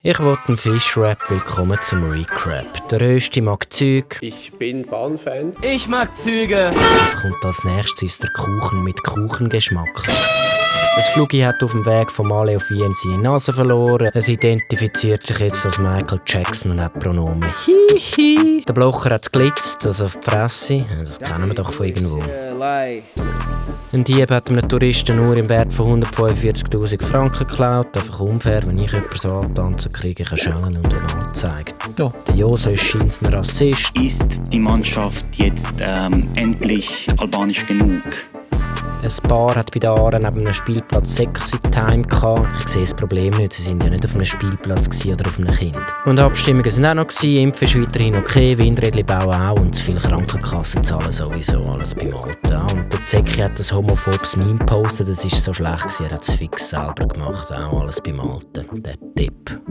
Ich wollte einen Fischrap, willkommen zum Recrap. Der Rösti mag Züg. Ich bin Bahnfan. Ich mag Züge. Was kommt als nächstes ist der Kuchen mit Kuchengeschmack. Das Flugi hat auf dem Weg von Mali auf Wien seine Nase verloren. Es identifiziert sich jetzt als Michael Jackson und hat Pronomen Hihi. Der Blocher hat glitzt, also auf die Fresse. Das kennen wir doch von irgendwo. Ein Dieb hat einem Touristen nur im Wert von 145'000 Franken geklaut. Einfach unfair, wenn ich jemanden so antanzen kriege, ich eine Schellen und eine Anzeige. Ja. Der Jose ist scheint ein Rassist. Ist die Mannschaft jetzt endlich albanisch genug? Ein Paar hat bei den Aaren neben einem Spielplatz Sexy Time gehabt. Ich sehe das Problem nicht, sie sind ja nicht auf einem Spielplatz oder auf einem Kind. Und Abstimmungen sind auch noch gewesen, Impfen ist weiterhin okay, Windrädchen bauen auch und zu viele Krankenkassen zahlen sowieso, alles beim Alten. Und der Zecki hat ein homophobes Meme gepostet, das war so schlecht gewesen, er hat es fix selber gemacht, auch alles beim Alten, der Tipp.